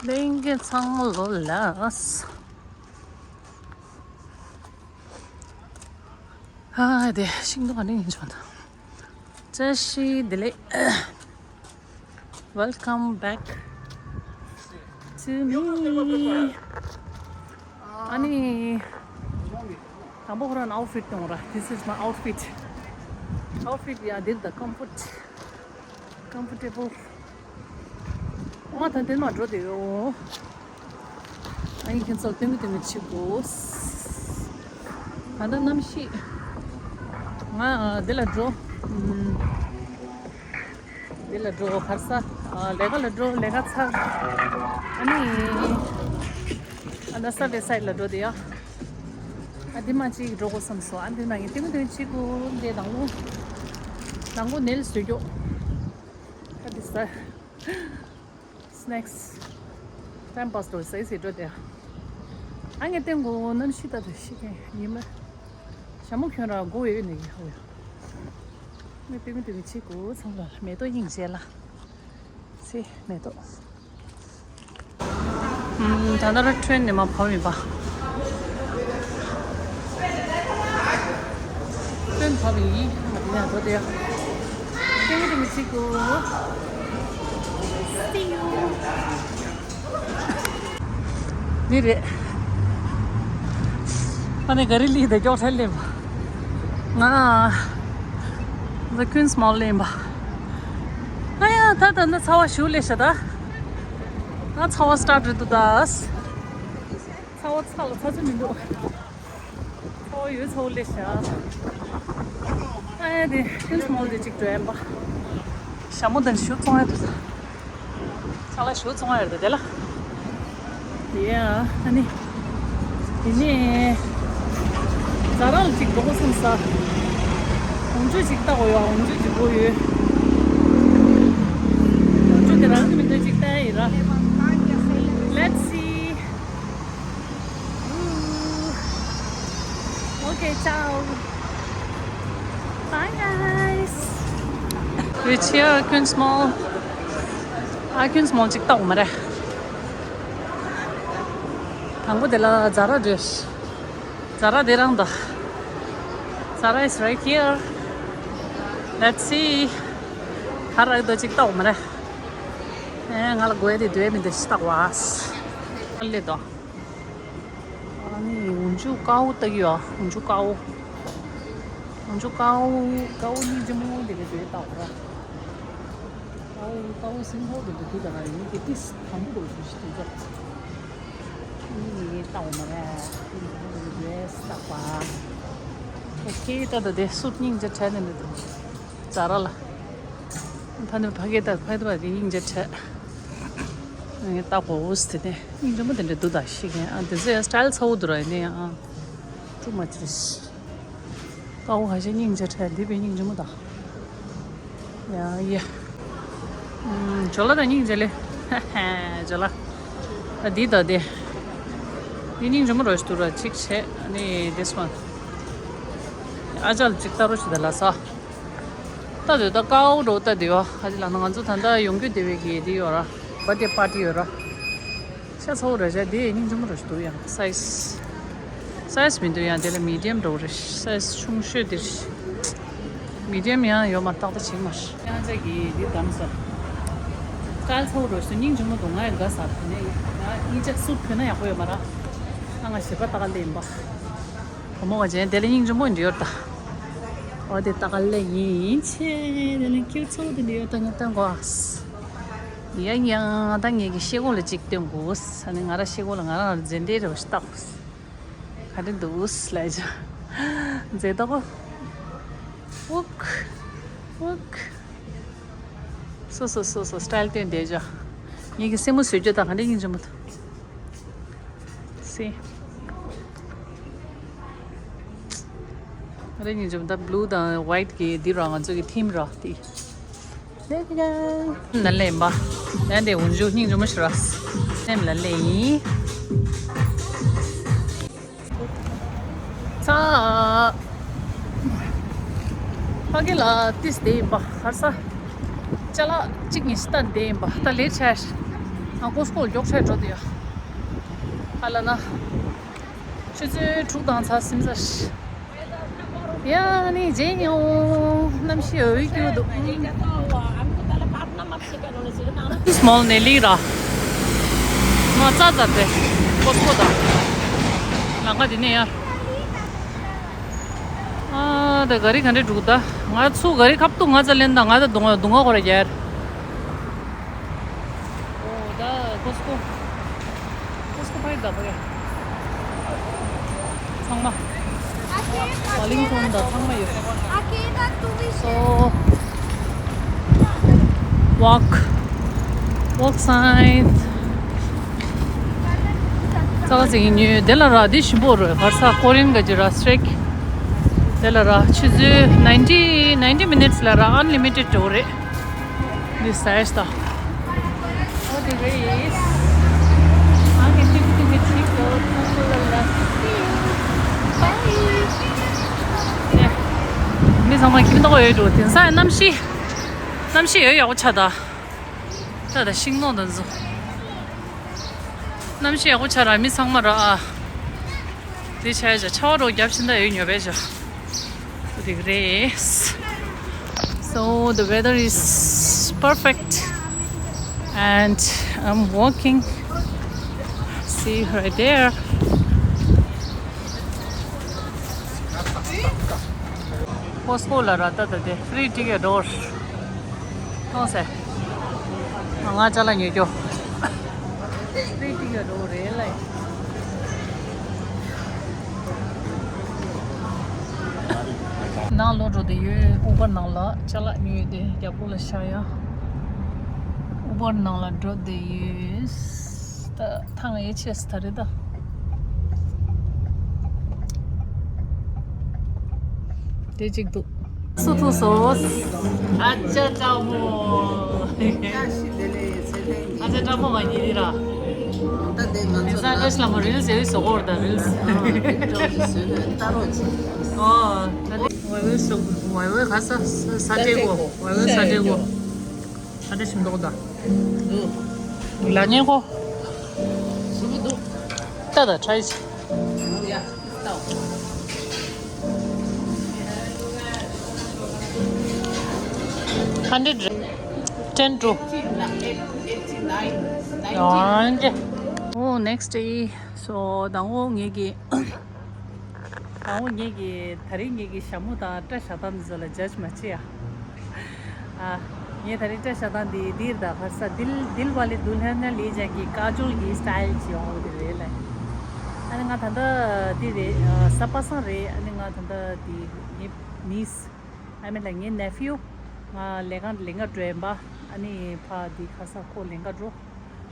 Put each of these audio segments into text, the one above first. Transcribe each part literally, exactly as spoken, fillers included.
ལྷན་རྒྱས་ཚང་མ་ལོ་ལགས། ཨ་དེ་ཤིང་སྡོང་ག་ནས་ཡིན་ཆོག་ད། བཀྲ་ཤིས་བདེ་ལེགས། Welcome back to me. ཨ་ནི། དང་པོ་ཁོ་རང་ཨའུ་ཕིཊ་གཏོང་ར། This is my outfit. ཨའུ་ཕིཊ་ཡ་འདིར་ད་ཀམ་ཕོརཊ། ཀམ་ཕོར་ཊེ་བལ། ཨ་ད་འདིར་མ་འགྲོ་དེ་ཡོ། ཨ་ཡིན་ཁྱེད་ཚོ་སྟོན་གི་སྟོན་གི་བྱེད་དགོས། ད་ལྟ་གནམ་གཤིས། ང་འདི་ལ་འགྲོ། འདི་ལ་འགྲོ་གར་ས། ལས་ཀ་ལ་འགྲོ་ལས་ཀ་ཚར། ཨ་ནི། ཨ་ད་ས་བེ་སའིད་ལ་འགྲོ་དེ་ཡ། ཨ་འདི་མ་གཅིག་འགྲོ་དགོས་བསམ་སོང་། ཨ་འདི་ན་ངས་ལྟད་མོ་ལྟད་མོ་བྱེད་དགོས་འདི་དང་པོ། དང་པོ་ནེལ་བཟོས་རྒྱུ། ཨ་འདི་ས། སི་ནེག་སི། ཊའིམ་པཱས་འགྲོ་ཟེར་ཟེར་འགྲོ་དེ། ཨ་ངས་སྟོན་དགོས་གནམ་གཤིས་ལྟ་དུ་ཤི་མཁན་ཡིན་མ། ཞྭ་མོ་གྱོན་ར་མགོ་ཡོད་ནས་ཡིན་ཧོ་ཡ། ངས་ལྟད་མོ་ལྟད་མོ་བྱེད་དགོས་ཚང་ལ་མེ་ཏོག་སྙིང་རྗེ་ལ། སི་མེ་ཏོག་ད་ལྟ་ར་ཁྲོན་ནས་མ་བབས་ཡིན་པ། ཁྲོན་བབས་ཡིན། ང་དེ་ནས་འགྲོ་དེ། ལྟད་མོ་ལྟད་མོ་བྱེད་དགོས། See you. འདི་རེད། ཨ་ནི་ག་རི་ལི་དེ་མགྱོགས་ཁྲལ་ལེན་པ། ང་། The Queen's Mall ལེན་པ། ཨ་ཡ་ད་ད་ནི་ཚ་བ་ཞུ་ལེ་ཤ་ད། ང་ཚ་བ་སི་ཊར་ཊི་རེད་འདུག་ད། ཚ་བ་ཚ་ལ་ཚ་ཚ་མི་འདུག་ཚ་བ་ཡོད་ཚ་བ་ལེ་ཤ། ཨ་ཡ་དེ་Queen's Mall དེ་གཅིག་འགྲོ་ཡིན་པ། ཞྭ་མོ་དང་ཞུ་བཙོང་ཡ་འདུག་ད། ཚང་ལ་ཞུ་བཙོང་ཡ་རེད་དེ་ལ། ཡ་ཨ་ནི། དེ་ནས། ཛ་ར་ལ་གཅིག་འགྲོ་དགོས་བསམ་ས། འོང་ཆུ་གཅིག་ལྟ་དགོས་ཡོད། འོང་ཆུ་གཅིག་དགོས་ཡོད། འོང་ཆུ་དེ་རང་གི་མི་འདོད་གཅིག་ལྟ་ཡ་ཡིན་ར། Let's see. Okay, ciao. Bye, guys. We're here, Queen's Mall. ཨ་Queen's Mall གཅིག་ལྟ་དགོས་མ་རེད། དང་པོ་དེ་ལ་ཛ་ར་འགྲོ། ཛ་ར་དེ་རང་ད། Zara is right here. Let's see. ག་རེ་རེད་འདུག་གཅིག་ལྟ་དགོས་མ་རེད། ཨེ་ང་ལ་དགོས་ཡ་དེ་འདོད་མི་འདོད་ཞིག་ལྟ་དགོས་ཨ། ལེ་དོ། ཨ་ནི་འོང་ཆུ་ཀའོ་ལྟ་གི་ཡོད། འོང་ཆུ་ཀའོ། འོང་ཆུ་ཀའོ། ཀའོ་སྙིང་རྗེ་མོ་དེ་ག་དེ་ལྟ་བ། ཀའོ་ཀའོ་སིང་ཧོ་དེ་ག་དེ་ལྟ་བ་ཡིན་གི་ཏིས་དམ་པོ་འགྲོ་ཞུ་ཞུ་དེ་ཚོ། ཨ་ནི་ལྟ་བ་མ་རེད། ཨ་ནི་འོང་ཆུ་ཀའོ་ལྟ་བ། ཨོ་ཁེ་ད་ད་དེ་སུ་སྙིང་རྗེ་དྲན་ནས་འདུག་ཛ་ར་ལ། ཕ་ནི་ཕ་གི་ད་ཕ་གི་ད་ཕ་གི་སྙིང་རྗེ་དྲན། ངས་ལྟ་གོ་ཟེར་ནས་སྙིང་རྗེ་མོ་དེ་འདྲ་འདུག་ད་ཤི་མཁན་ཨ་དེ་ཚོ་ཡང་སི་ཊལ་ཚ་བོ་འདུག་ར་ཡིན་ནའི་ཨ། Too much this. ཀའོ་ཧ་ཤེ་སྙིང་རྗེ་དྲན་འདི་བས་སྙིང་རྗེ་མོ་ད། ཡ་ཡ། ཇོ་ལ་ད་སྙིང་རྗེ་ལེ། ཇོ་ལ། ད་འདི་ད་དེ། འདི་སྙིང་རྗེ་མོ་རོ་ཞིག་འདུག་ར་གཅིག་བྱས་ཨ་ནི་this one. ཨ་ཅག་ལ་གཅིག་ལྟ་རོ་ཞིག་ད་ལ་ས། ད་དེ་ད་ཀའོ་འགྲོ་ད་དེ་བ་ཨ་ཅི་ལ་ན་ང་ཚོ་ད་ལྟ་ཡོང་རྒྱུ་དེ་བས་གི་དེ་ཡོད་ར། བར་ཌེ་པར་ཊི་ཡོད་ར། ཤ་ཚ་བོ་ར་ཤ་དེ་སྙིང་རྗེ་མོ་ར་ཞིག་འདུག་ཡང་སའི་ཛི། སའི་ཛི་མི་འདུག་ཡང་དེ་ལ་མི་ཌི་ཡམ་འགྲོ་རེད་སའི་ཛི་ཆུང་ཤོས་དེ་རེད། མི་ཌི་ཡམ་ཡང་ཡོད་མ་ཏག་ཏག་བྱེད་མ་ཤི། ཡང་ཅག་གི་དེ་དམ་ས། སི་ཊལ་ཚ་བོ་ར་ཞིག་སྙིང་རྗེ་མོ་འདུག་ང་ཡང་དགའ་ས་དེ་ནས་ཡང་གཉིས་ཆ་སུ་ཕུད་ན་ཡག་པོ་ཡོད་མ་ར། ཨ་ང་ཞེ་པ་ཏག་ལེ་ཡིན་པ། བུ་མོ་བ་ཅན་དེ་ལ་སྙིང་རྗེ་མོ་འདི་ཡོད་ད། འོ་དེ་ཏག་ལེ་ཡིན་ཆེ་དེ་ལ་ཁྱེད་ཚོ་དེ་འདི་ཡོད་ད་ངས་སྟོན་གོ་ཡ་ཡ་ད་ངས་ཀྱི་ཤེལ་སྒོ་ལ་གཅིག་སྟོན་དགོས་ཨ་ནི་ང་ར་ཤེལ་སྒོ་ལ་ང་རང་ལ་མཛེས་འདྲེ་རེ་བ་ཞིག་བཏགས་གོ་ག་འདྲ་འདུག་ལ་ཅ་མཛེས་ཏོག་གོ་ཝུག་ཝུག་སོ་སོ་སོ་སོ་སི་ཊལ་སྟོན་བསྡད་ཅ་ངས་ཀྱི་སེན་མོ་བཟོས་རྒྱུ་ད་ག་འདྲ་སྙིང་རྗེ་མོ་འདུག་སི། ང་རང་གཉིས་འཇོམས་ད་བླུ་དང་ཝའིཊ་གི་འདི་ར་ང་ཚོ་གི་ཐིམ་ར་དེ། ལེ་ཀི་ཀ་ན་ལེ་ཡིན་པ། ཡང་དེ་འོན་ཇུ་སྙིང་རྗེ་མོ་ཞིག་ར། ནེམ་ལ་ལེ་ཡིན། ཚ། ཕ་གི་ལ་ཏིས་དེ་ཡིན་པ་ཧར་ས། ཅ་ལག་གཅིག་གཉིས་ཤིག་ལྟ་དེ་ཡིན་པ་ད་ལེ་ཆ། ང་ཀོ་སི་ཀོ་མགྱོགས་ཁྲལ་འགྲོ་དུ་ཡ། ཨ་ལ་ན། ཆུ་ཚོད་དྲུག་དང་ཚ་སིམ་ས་ཤི། ཡ་ནི་རྗེས་ཉོ། གནམ་གཤིས་འོད་སྐྱུར་འདུག Small ནེ་ལི་ར། ང་ཙ་ཙ་པེ། ཀོ་སི་ཀོ་དང་། ལང་ཀ་དེ་ནས་ཡ། ཨ་ད་ག་རི་ག་འདྲ་འགྲོ་གི་ད། ང་ཚུ་ག་རི་ཁབ་ཏུ་ང་ཙ་ལེན་ད། ང་ད་དུང་དུང་ང་ཁོ་ར་རྒྱལ། ཨོ་ད་ཀོ་སི་ཀོ། ཀོ་སི་ཀོ་ཕ་གི་ད་ཕ་གི། ཚང་མ། ཨ་ལིང་ཐོན་ད་ཚང་མ་ཡོད། So, walk, walk sign. ཙག་ཙིག་ཉོས་དེ་ལ་ར་འདི་ཞིམ་པོ་རེད། གར་ས་ཀོ་རིན་ག་ཅི་ར་straight། དེ་ལ་ར་ཆུ་ཚོད་ninety, ninety minutes ལ་ར་unlimited འགྲོ་རེད། འདི་ཟས་ད། What the race? ཨ་ནི་ཏིག་ཏིག་ཏིག་ཏིག་ཏིག་ཏིག་ཏིག་ཏིག་ཏིག་ཏིག་མི་ཚང་མ་ཁྱིམ་ཐོག་ཡོད་འགྲོ། དེང་སང་གནམ་གཤིས། གནམ་གཤིས་ཡོད་ཡག་པོ་ཆགས་ད། ད་ད་ཤིང་སྡོང་དང་ཚོ། གནམ་གཤིས་ཡག་པོ་ཆགས་ར་མི་ཚང་མ་ར་ཨ། དེ་བྱས་བྱ་ཆར་པ་རོ་རྒྱབ་ཕྱིན་ད་ཡོད་ཉོ་བས་བྱ། དེ་རེད། So the weather is perfect and I'm walking. See right there. ཀོ་སི་ཀོ་ལ་ར་ད་ད་དེ་free ticket འགྲོ། གཏོང་ཟེར། ང་ཅ་ལག་ཉོ་རྒྱུ། free ticket འགྲོ་རེད་ལ། ནང་ལོག་འགྲོ་དེ་ཡོད། ཨུ་བར་ནང་ལ་ཅ་ལག་ཉོས་ཏེ་རྒྱབ་ལོགས་ལ་བཞག་ཡ། ཨུ་བར་ནང་ལ་འགྲོ་དེ་ཡོད། ད་ཐང་ཨེ་ཆེས་ད་རེད་ད། དེ་གཅིག་འདུག་སུ་ཐུག་སོང་། ཨ་ཅག་སྤྲང་མོ། ཨ་ཅག་སྤྲང་མོ་ང་གཉིས་དེ་ར། ད་དེ་ང་ཚོ་ས་ཀ་ཤི་ལ་མོ་རིལ་སི་ཟེར་བའི་བཟོ་གོ་ར་ད་རིལ་སི། ཨོ་ད་དེ་ཝེ་ཝེ་སོ་ཝེ་ཝེ་ག་ས་ས་ཏྲེ་གོ་ཝེ་ཝེ་ས་ཏྲེ་གོ། ད་དེ་ཞིམ་མདོག་ད། ལ་ཉེ་གོ། ད་ད་try hundred ten to. ཨོ་next day. So དང་པོ་ངེད་ཀྱི་དང་པོ་ངེད་ཀྱི་ད་རིང་ངེད་ཀྱི་ཞྭ་མོ་དང་སྐྲ་བཞར་སྟངས་འདི་ཚོ་ལ་judge མ་བྱེད་ཡ། ཨ། ངས་ད་རིང་སྐྲ་བཞར་སྟངས་འདི་འདིར་ད་ག་ས་दिल दिल वाले दुल्हनिया ले जाएंगे काजोल གི་style ཅིག་ཡོང་བ་དེ་རེད་ལ། ཨ་ནི་ང་ད་ལྟ་འདི་རེད། ཨ། ས་པ་སངས་རེད། ཨ་ནི་ང་ད་ལྟ་འདི་ངའི་niece I mean like ངའི་nephew ང་ལས་ཀ་ལས་ཀ་འགྲོ་ཡིན་པ། ཨ་ནི་ཕ་འདི་ག་ས་ཁོ་ལས་ཀ་འགྲོ།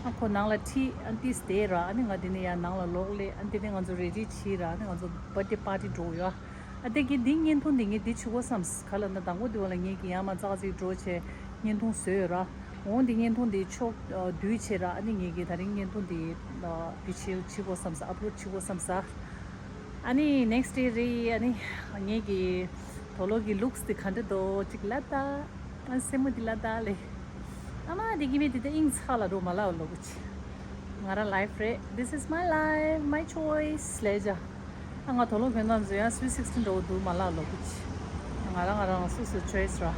ཨ་ཁོ་ནང་ལ་ཁྲིད། ཨ་ཏིས་དེ་ར། ཨ་ནི་ང་དེ་ནས་ཡར་ནང་ལ་ལོག་སླེབས། ཨ་དེ་ནས་ང་ཚོ་ready བྱས་ར། ཨ་ནི་ང་ཚོ་birthday party འགྲོ་ཡོད། ཨ་དེ་གི་འདི་བརྙན་ཐུང་འདི་ངས་འདི་བྱེད་དགོས་བསམས། ག་ལ་ན་དང་པོ་འདི་བ་ལ་ངས་ཀྱི་ཡར་མར་ཙག་ཙིག་འགྲོ་བྱས་བརྙན་ཐུང་བཟོས་ཡོད་ར། འོང་འདི་བརྙན་ཐུང་འདི་ཕྱོགས་བསྡུས་བྱས་ར། ཨ་ནི་ངས་ཀྱི་ད་རིང་བརྙན་ཐུང་འདི་འདི་བྱེད་བྱེད་དགོས་བསམས། upload བྱེད་དགོས་བསམས། ཨ་ནི་next day རེད། ཨ་ནི་ངས་ཀྱི་དོ་ལོ་གི་looks དེ་ག་འདྲ་འདུག་ཅིག་ལ་ད། ཨ་སེན་མོ་དེ་ལ་ད་ལེ། ཨ་མ་དེ་གི་མི་དེ་ད་ཨིང་ཚ་ལ་འགྲོ་མ་ལ་ལོ་གུ་ཆི། ང་ར་life རེད། This is my life, my choice ལེ་ཇ། ཨ་ང་དོ་ལོ་གོན་ནམ་ཟེར་ཡང་sweet sixteen འགྲོ་འདུག་མ་ལ་ལོ་གུ་ཆི། ང་ར་ང་ར་སོ་སོ་choice ར།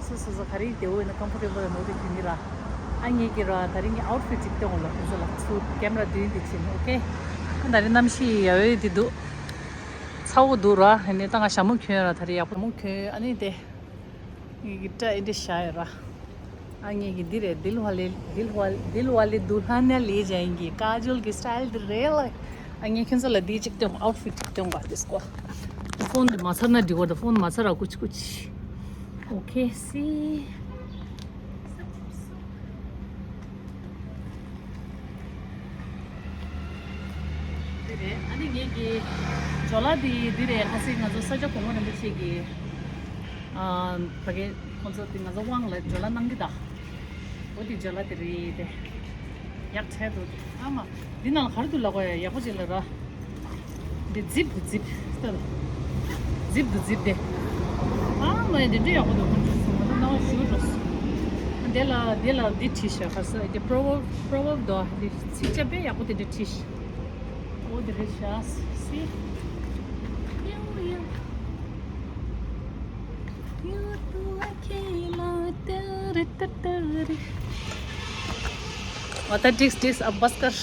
སོ་སོ་སོ་ག་རེ་བདེ་བོ་ཡིན་ན་comfortable ཡིན་ནོ་དེ་གྱོན་གི་ར། ཨ་ངེད་ཀྱི་ར་ད་རིང་གི་outfit ཅིག་སྟོན་འོང་ལ་ཁོང་ཚོ་ལ་ཚུར་camera མདུན་དེ་ཕྱིན། ཨོ་ཁེ། ཨ་ད་རིང་གནམ་གཤིས་ཡ་ཝེ་དེ་འདུག་ཚ་བོ་འདུག་ར། ཨ་ནི་ད་ང་ཞྭ་མོ་གྱོན་ར། ད་རེས་ཡག་པོ་ཞྭ་མོ་གྱོན། ཨ་ནི་དེ་ངེད་ཀྱི་སྐྲ་ཨེ་འདྲ་བཞག་ཡོད་ར། ཨ་ངེད་ཀྱི་འདི་རེད། दिल वाले दिल वाले दिल वाले दुल्हनिया ले जाएंगे काजोल གི་style འདི་རེད་ལ། ཨ་ངས་ཁྱོད་ཚོ་ལ་འདི་གཅིག་སྟོན། outfit གཅིག་སྟོན་པ་དེ་སྐོར། phone འདི་མ་ཚར་ན་འགྲིག་གོ། ད་phone མ་ཚར་ར་ཀུ་ཆི་ཀུ་ཆི། Okay, see. འདི་རེད། ཨ་ནི་ངེད་ཀྱི་ཇོ་ལ་འདི་འདི་རེད། ཁ་སང་ང་ཚོ་ས་སྐྱ་གོང་མ་རིན་པོ་ཆེ་གི་ཨ་ཕ་གི་ཁོང་ཚོ་འདི་ང་ཚོ་དབང་ལ་ཇོ་ལ་གནང་གི་ད། འོ་འདི་ཇོ་ལ་འདི་རེད་དེ། ཡག་ཕྲལ་འདུག་ཨ་མ། འདི་ནང་ལ་ག་རེ་འདུག་ལབ་དགོས་ཡ། ཡག་པོ་ཅིག་ལབ་ར། འདི་ཛིབ་འདུག་ཛིབ། ལྟ་ར། ཛིབ་འདུག་ཛིབ་དེ། ཨ་མ་ཡ་འདི་འདྲ་ཡག་པོ་འདུག་ཁོང་ཚོས་སོང་ང་ད་ནང་ཞུ་འགྲོ་སོང་། དེ་ལ་དེ་ལ་འདི་བྲིས་ཤག་ཁ་ས་དེ་proverb proverb དོ་དེ་ཚིགས་བཅད་པས་ཡག་པོ་དེ་འདྲ་བྲིས་ཤག་འོ་དེ་རེད་ཤག་སི། Water dicks dicks ambassador.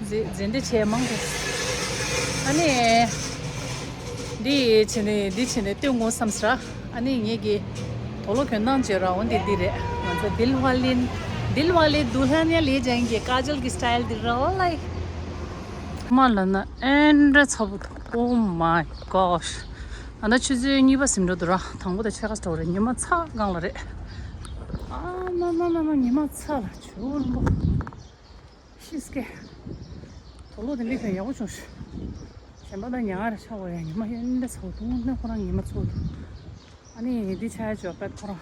འཛིན་འཛིན་བདེ་ཆེ་མང་གི། ཨ་ནི། འདི་བྱས་ནས་འདི་བྱས་ནས་སྟོན་དགོས་བསམ་ས། ཨ་ནི་ངེད་ཀྱི་དོ་ལོ་གྱོན་སྟངས་བརྗོད་ར་འོན་ཏེ་འདི་རེད། ང་ཚོ་दिल वाली दिल वाली दुल्हनिया ले जाएंगे काजल की style འདི་ར་ལ། མ་ལ་ན་ཨེ་འདྲ་ཚ་པོ་འདུག Oh my gosh. ཨ་ན་ཆུ་ཚོད་གཉིས་པ་ཟིན་འགྲོ་འདུག་ར། དང་པོ་དང་ཕྱེད་ཀ་ཙམ་རེད། ཉི་མ་ཚ་གང་ལ་རེད། ཨ་མ་མ་མ་མ་ཉི་མ་ཚ་ལ་ཇོ་ལམ་པོ། ཤིས་ཀེ། དོ་ལོ་དེ་འདྲ་གང་ཡག་པོ་བྱུང་ཤག་གཞན་པ་དང་ཉག་རེ་ཆགས་པ་ཡ། ཉི་མ་ཡ་འདྲ་ཚ་པོ་འདུག་ན་ཁོ་རང་ཉི་མ་ཚ་པོ་འདུག་ཨ་ནི་འདི་ཆ་ཡ་ཇོ་པད་ཁོ་རང་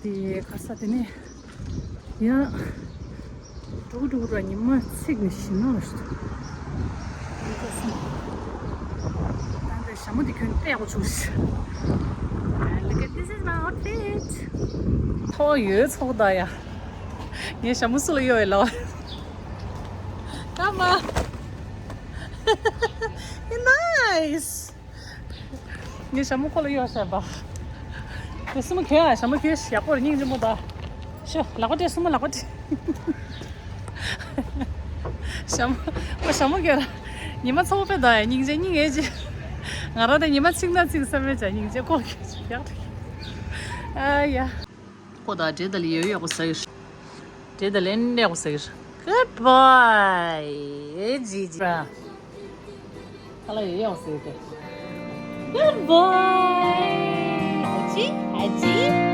དེ་ཁར་ས་དེ་ནས་ཡ་འགྲོ་གི་འགྲོ་གི་ར། ཉི་མ་ཚིག་ནས་ཤི་ན་ལ་ཤི། ད་ལྟ་ཞྭ་མོ་དེ་གྱོན་དཔེ་ཡག་པོ་བྱུང་ཤག Look at this is my outfit. ཐོག་ཡོད་ཚོགས་ད་ཡ། ངའི་ཞྭ་མོ་སུ་ལ་གཡོག་ཡོད་ལ། ཀ་མ། Nice. ངའི་ཞྭ་མོ་ཁོ་ལ་གཡོག་བྱས་པ། དེ་སྲུ་མོ་གྱོན་ཨ། ཞྭ་མོ་གྱོན་ཡག་པོ་རེད། སྙིང་རྗེ་མོ་ད། ཤོ་ལག་པ་སྤྲད། སྲུ་མོ་ལག་པ་སྤྲད། ཞྭ་མོ་ཁོ་ཞྭ་མོ་གྱོན་ར། ཉི་མ་ཚ་པོ་དཔེ་ད་ཡ། སྙིང་རྗེ་སྙིང་ངེ་ཅི། ང་རང་ད་ཉི་མ་ཚིག་ན་ཚིག་བསམ་མེད་ཅག་སྙིང་རྗེ་ཁོ་གྱོན་ཡག་རེད། ཨ་ཡ། ཁོ་ད་འདྲེ་ད་ལི་ཡོད་ཡག་པོ་ཟ་གི་རེད། འདྲེ་ད་ལི་ཨེ་འདྲ་ཡག་པོ་ཟ་གི་རེད། Good boy. ཨེ་ཇི་ཇི། ཁ་ལག་ཡོད་ཡག་པོ་ཟ་གི་རེད། Good boy. ཨ་ཅི་ཨ་ཅི།